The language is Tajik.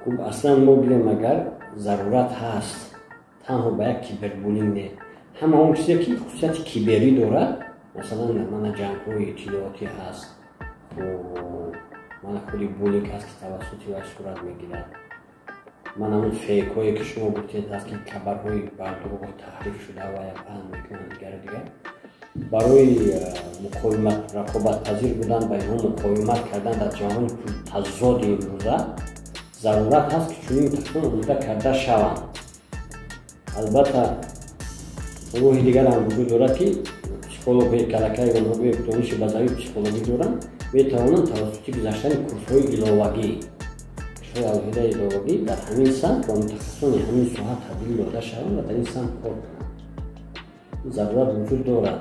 Хуб, аслан мо гирем, агар зарурат ҳаст, танҳо ба як кибербуллинг не, ҳама он чизе ки хусусияти киберӣ дорад, масалан, мана ҷангҳои иттилоотӣ ҳаст, мана худи буллинг ҳаст, ки тавассути вай сурат мегирад, ман ҳамун фейкҳое, ки шумо гуфтед, ҳаст, ки хабарҳои бардурӯғ таҳриф шуда ва паҳн мекунанд, дигару дигар. Барои муқовимат, рақобатпазир будан, ба инҳо муқовимат кардан дар ҷаҳони пуртазоди имрӯза зарурат ҳаст, ки чунин мутахассисон омода карда шаванд. Албатта, роҳи дигарам вуҷуд дорад, ки психологҳои калакаи онҳо дониши базавии психологӣ доранд, метавонанд тавассути гузаштани курсҳои иловагӣ, курсҳои алоҳидаи иловагӣ дар ҳамин самт ба мутахассисони ҳамин соҳа табдил дода шаванд ва дар ин самт кор кунанд. Зарурат вуҷуд дорад.